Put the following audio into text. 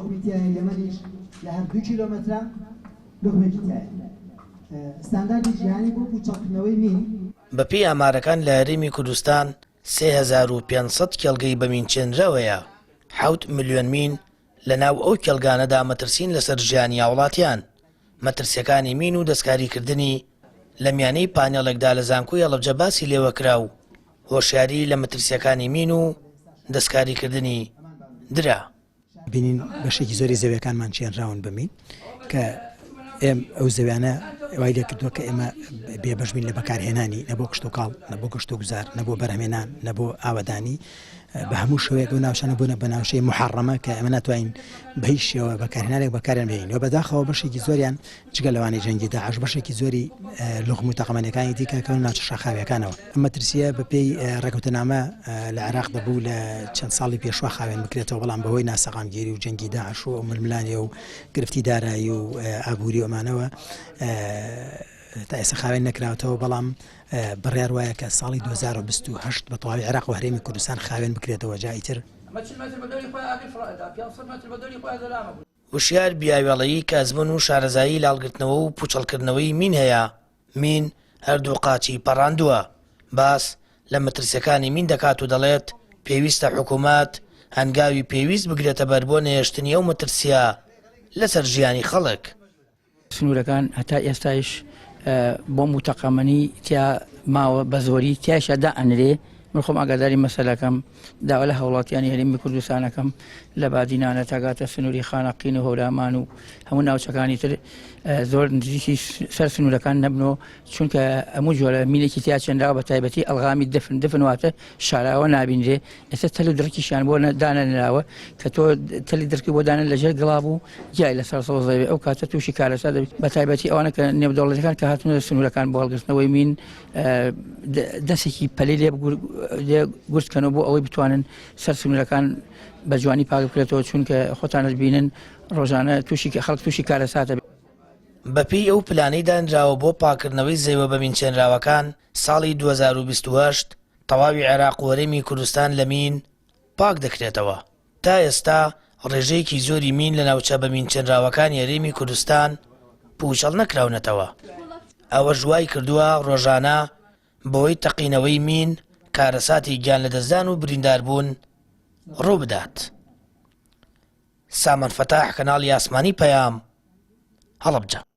لوغمی تیایە یەمەنیش لە هەر دوو کیلۆمەترا لوغمێکی تیایە ستانداردی جیهانی بۆ پووچەڵکردنەوەی مین. بەپێی ئامارەکان لە هەرێمی کوردستان 3500 کێڵگەی بە مین چێنراو هەیە، حەوت ملیۆن مین لەناو ئەو کێڵگانەدا مەترسین لەسەر ژیانی هاوڵاتیان، مەترسیەکانی مین و دەستکاریکردنی لە میانەی پانێڵێکدا لە زانکۆی هەڵەبجە باسی لێوەکرا و هۆشیاری لە مەترسیەکانی مین و دەستکاریکردنی درا. بینین بەشێکی زۆری زەویەکانمان چێنراون بە مین کە ئێم ئەو زەویانە وای لێکردووە کە ئێمە بێبەش بین لە بەکارهێنانی نە بۆ کشتوکاڵ نە بۆ گەشت و گوزار نە بۆ بەرهەمێنان نە بۆ ئاوەدانی بە هەموو شێوەیەک ئەو ناوچانە بوونە بە ناوچەی محەڕەمە کە ئێمە ناتوانین بە هیچ شێوە بەکارهێنانێک بەکاریان بهێنین و بەداخەوە بەشێکی زۆریان جگە لەوانەی جەنگی داعش بەشێکی زۆری لوغم و تەقەمەنیەکانی دیکە کەون ناوچە شاخاویەکانەوە ئەم مەترسیە بەپێی ڕێکەوتنامە لە عێراق دەبوو لە چەند ساڵی پێشوە خاوێن بکرێتەوە بەڵام بەهۆی ناسەقامگیری و جەنگی داعش و ململانێ و گرفتی دارایی و ئابووری و ئەمانەوە تا ئێستا خاوێن نەکراوەتەوە بەڵام بڕیار وایە کە ساڵی 2028 بە تەواوی عێراق و هەرێمی کوردستان خاوێن بکرێتەوە جا ئیتر وشیار بیاوێڵەیی کە ئەزموون و شارەزایی لە هەڵگرتنەوە و پووچەڵکردنەوەی مین هەیە، مین هەردوو قاچی پەڕاندووە، باس لە مەترسییەکانی مین دەکات و دەڵێت، پێویستە حکوومەت هەنگاوی پێویست بگرێتەبەر بۆ نەهێشتنی ئەو مەترسییە لەسەر ژیانی خەڵک. سنوورەکان هەتا ئێستایش بۆمب و تەقەمەنی تیا ماوە بە زۆری تیایشا دائەنرێ من خۆم ئاگاداری مەسەلەکەم داوا لە هاوڵاتیانی هەرێمی کوردستانەکەم لە بادینانە تاگاتە سنووری خانەقین و هەورامان و هەموو ناوچەکانی تر زۆر نزیکی سەر سنوورەکان نەبنەوە چونکە هەموو جۆرە مینێکی تیا چێنراوە بە تایبەتی ئەلغامی دفن دفن واتە شاراوە نابینرێ ئێستا تەل و درکیشیان بۆ دانەنراوە کە تۆ تەلی درکی بۆ دانە لەژێر گڵا بوو گیای لەسەر سەوزەوێ ئەو کاتە تووشی کارەسات دەبیت بە تایبەتی ئەوانە کە نێودەوڵەتەکان کە هاتوونە سنوورەکان بۆ هەڵگرتنەوەی مین دەستێکی پەلی لێ گورجکەنەوە بۆ ئەوەی بتوانن سەر سنوورەکان بە جوانی پاک بکرێتەوە چونکە خۆتانت بینن ڕۆژانە تووشی خەڵک تووشی کارەساتە بەپێی ئەو پلانەی دانراوە بۆ پاککردنەوەی زەویە بەمینچێنراوەکان، ساڵی 2028 تەواوی عێراق و هەرێمی کوردستان لە مین پاک دەکرێتەوە. تا ئێستا ڕێژەیەکی زۆری مین لە ناوچە بەمینچێنراوەکانی هەرێمی کوردستان پووچەڵ نەکراونەتەوە، ئەوەش وایکردووە ڕۆژانە بەهۆی تەقینەوەی مین کارەساتی گیانلەدەستدان و برینداربوون ڕووبدات. سامان فەتاح، کەناڵی ئاسمانی پەیام، هەڵەبجە.